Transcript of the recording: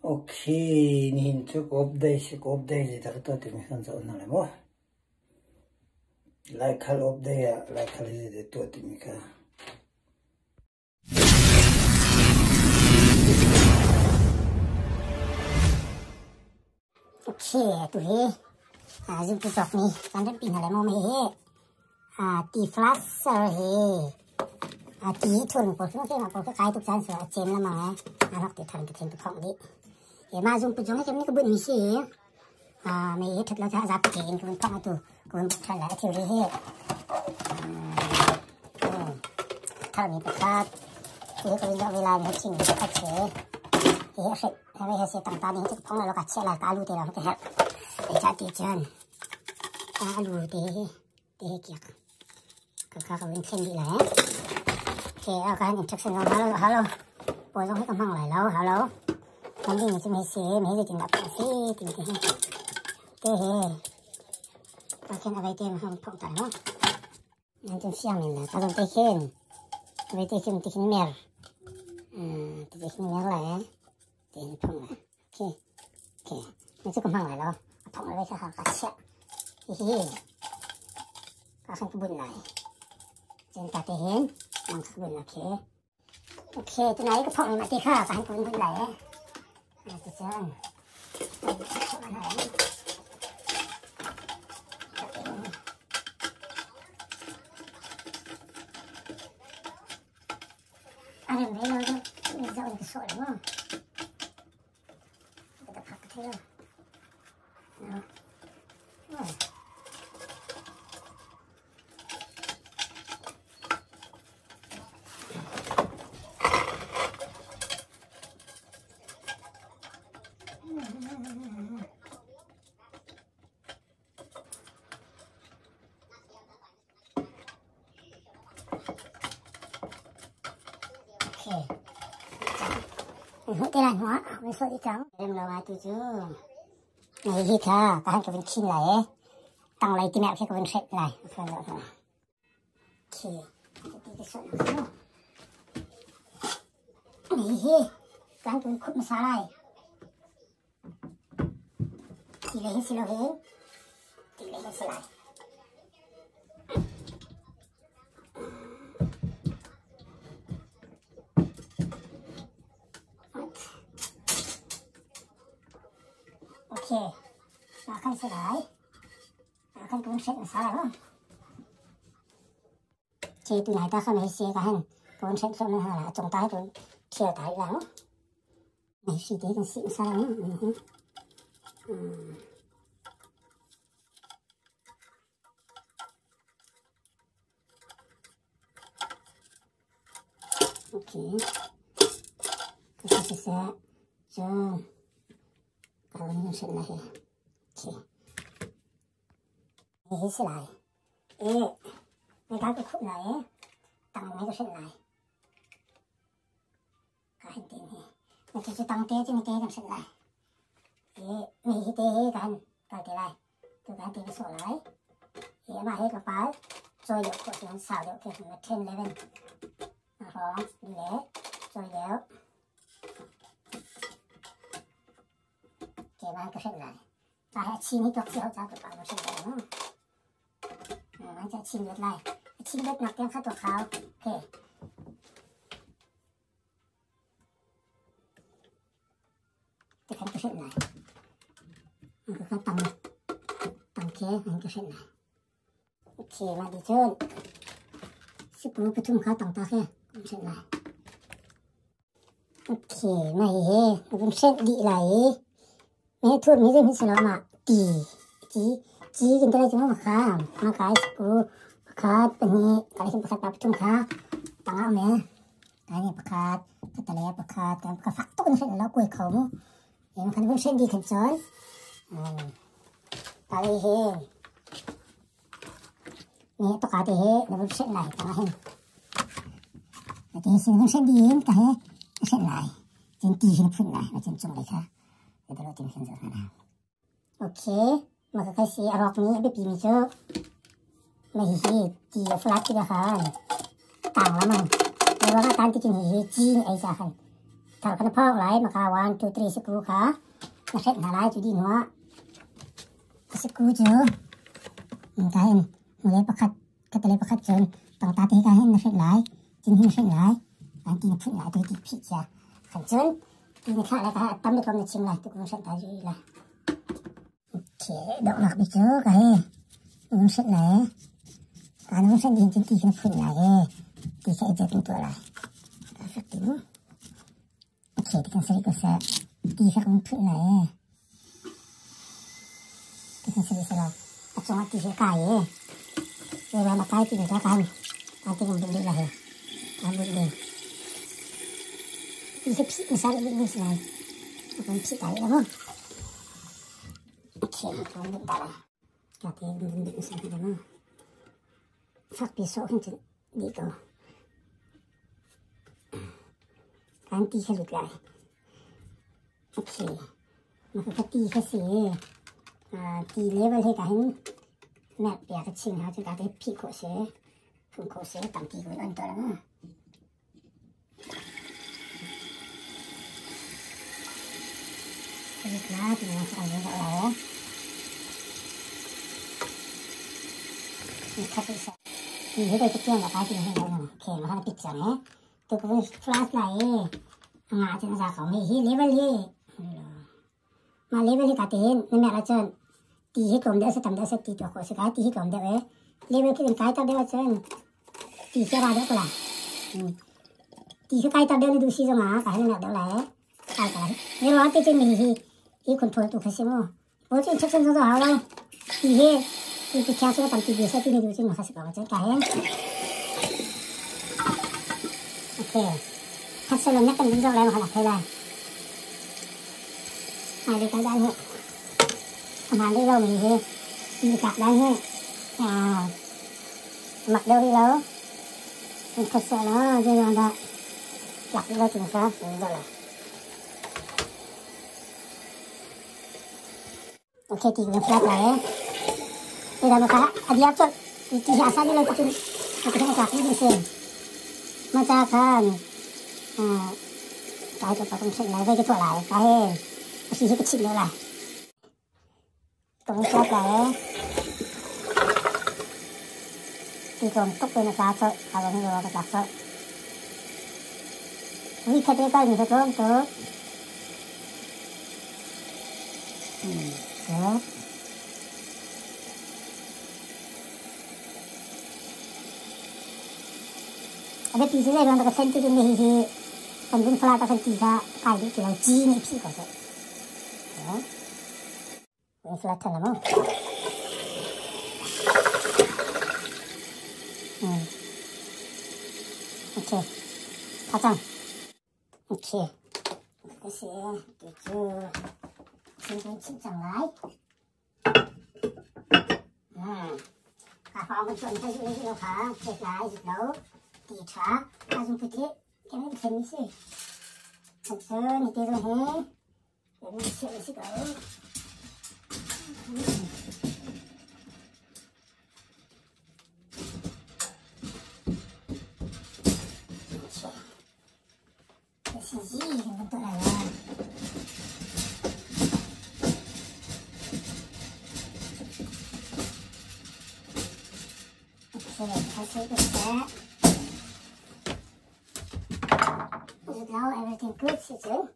Okay, nihin cu kawp day si kawp day zeidah ka tuah timi kan zoh hna lai maw? Laikhal off day ah laikhal hi zeidah tuah timi kha. Okay, tu hi zumtu cawk ni kan rat pi hna lai maw hihi ti flasher hi ti thur mi pawl khi ma pawl khi kai tuk caan so a cem lamang e a rak ti thar ti khin tu khong dih e ma zumpu zong hi kem ni ka bunh mi si mei hi that lo cha zapi ke in kun phang tu kun thal la thil ri hi thar mi pakhat hi ka win lo lai mi chin mi pakhat che hi a hret he he se tang ta ding chu phong la lo ka che la ka lu te lo ka her e cha ti chan a lu te hi te hi kiak ka ka ka win thlen di la he ke a ka han instruction lo halo halo po zong hi ka mang lai lo halo kan ding chu me se me je tin da pa si tin te hi te he ka khen avai te ma hang phong ta no nan chun siang min la ta zong te khen avai te khen te khin mer te te khin mer la te hin phong la okay okay na chu ka mang lai lo phong lai kha ka chia hi hi ka khan ka bun lai chen ta te hin mang ka bun la khe okay tunai ka phong ma te kha ka han bun bun lai e ti chuan a rem ve lo mi zoh in ka sawh lo mu ka phak ka thei lo no Okay. Hmuh te lai hmuh ah sawh dih cang. Rem lo ah tu cu Nei hi kha ka han ka vun khin lai e. Tang lei ti meh khi ka vun hret lai. Ka zoh hna. Khi ti ka sawh na mu. Nei hi ka han ka vun khup hmasa lai. Ti le hin si lo hin. Ti le hin si lai. Okay. Mah kan si lai. Mah kan kun hret hmasa lai mu. Che tu nai ta kha mei se ka hen kun hret hret ha la chung ta hi kun thial ta hi la mu. Mei si te kan si hmasa lai mu. Okay. Kasi siseh cun ka vun hrilh na hi. Okay. Hi si lai. E, me ka ka khup lai e. Tang me ka hrilh lai. Ka hin tin hi. Na cu cu tang te cu mi te kan hrilh lai. E, me hi te hi kan kal te lai. Tu kan ti ka sawh lai. E, amah hi tlawmpal cawi deuh khawh si sau deuh khi 10 11 hrawng le cawi deuh. Ke ban ka hrilh lai. Ta he chin hi tuak si ho cha tlawmpal ka hrilh lai mu. An cha chin let lai. Chin let nak tiang kha tuak hau. Okay. Tikhan ka hrilh lai. An ka tang tang khi an ka hrilh lai. Okay, mah ti cun sipu pathum kha tang ta khi kan hrilh lai. Okay, mah hihi na vun hrilh dih lai i me thur mi zei hmanh si lo mah ti ti ci kan ti lai cu ma kha ma kai sipu pakhat pahnih kai hin pakhat pa pathum kha tang ah um e. Kai nih pakhat ka le pakhat kan ka fak tuk in hrilh lo kuai kho mu. Em kan vun hrilh dih khan cun ta le hi ni toka te hi na vun hrilh lai tang ah hin. Ti sin vun hrilh dih in ka he hrilh lai. Cun ti hin phun lai ma cun cung lei kha ka dalo tin khin zoh hna. Okay, maka kai si a rawk mi a biapi mi cu mah hihi ti a flat tikah khan tang lamang. Ruangah tan ti cun hihi ci nih ei ca khan. Thal kha na phawk lai maka 1 2 3 sikru kha na hret hna lai. Cu dih hnuah sikru cu ka hin hnulei pakhat khatalei pakhat cun tangta te ka hin na hret lai, cin hin hret lai, an ti na phun lai, tu ti phih cia khan cun ti na thlah lai ka tam le tlawm na chim lai, tu kun hret ta ju lai. Okay, donghnak bik cu ka hi un hret lai, ka nu hret din cun ti kha na phun lai e, ti kha i jet tuah lai. Perfect. Okay, ti kan sari ko seh, ti kha kan phun lai e, ti kan sari sala a cungah ti hi kai e, le ma kai ti ka kan kan ti kan bunh dih lai he, kan bunh ding ti hi phih misal bunh ding si lai, kan phih ta rih la mu. Okay, kan bunh ta lai ka ti bunh dih misal la mu, fakpi sawh khin cun dih ko kan ti kha lut lai. Okay, maka ti kha si ti level he ka hin map bia ka chim ha chu ka te phih khawh si, phun khawh si, tampi ko on to la mu. La ti na sa la la ni kha si ti he dai chiang la ka ti he la ke ma ha pit chang he tu ko flash lai e nga chen za ko mi hi level hi ma level hi ka te hin na me la chen ti hi tlawm deuh se tam deuh se ti tuah khawh si ka ti hi tlawm deuh e level khi kan kai tar deuh ahcun ti khi a ra deuh ko la. Ti khi kai tar deuh na duh si zong ah ka hal na deuh lai kai ka lai ni ruang te cun mi hi hi control tu kha si mu bo cun instruction zong hau lo, ti hi ti ti thiang sung tam ti bi se ti ni duh cun ma kha si ko cun ka hen. Okay, khat selo nek kan ding zong lai ma kha nak thei lai ai le kai dan hi aman deuh lo mi hi ti tlak dan hi mak deuh rih lo, khat seh la zei ruang dah tlak rih lo ti kha zoh lai. Okay, ti kan flat lai e ti dah maka adiak chol ti hi asa ni lo ti cun ti kan tlak ding si ma cha khan kai to pa kan thlen lai vai ka tuah lai ka he asi hi ka chit lo lai tong flat lai e ti tlawm tuk pe na tla chol ka lo ni lo ka tlak chol wi khat e kal mi ka tlawm tuk. Good. A biapi cu zei ruang dah ka thlen ti cun hi hi kan vun fala kan ti kha kai duh ti lo, ci nih phih ko seh. Vun fala than mu. Okay. Tha cang. Okay. Ka si tu cu thingkung chim cang lai. Ka fa kan tuan ka zu lo kha thek lai zut lo ti tha ka zum put hi kan in thlen si. Kan cu ni te zong hi kan in chiah si ko. Si kan tuah lai la. Okay, hasil kita. Now everything good si cun.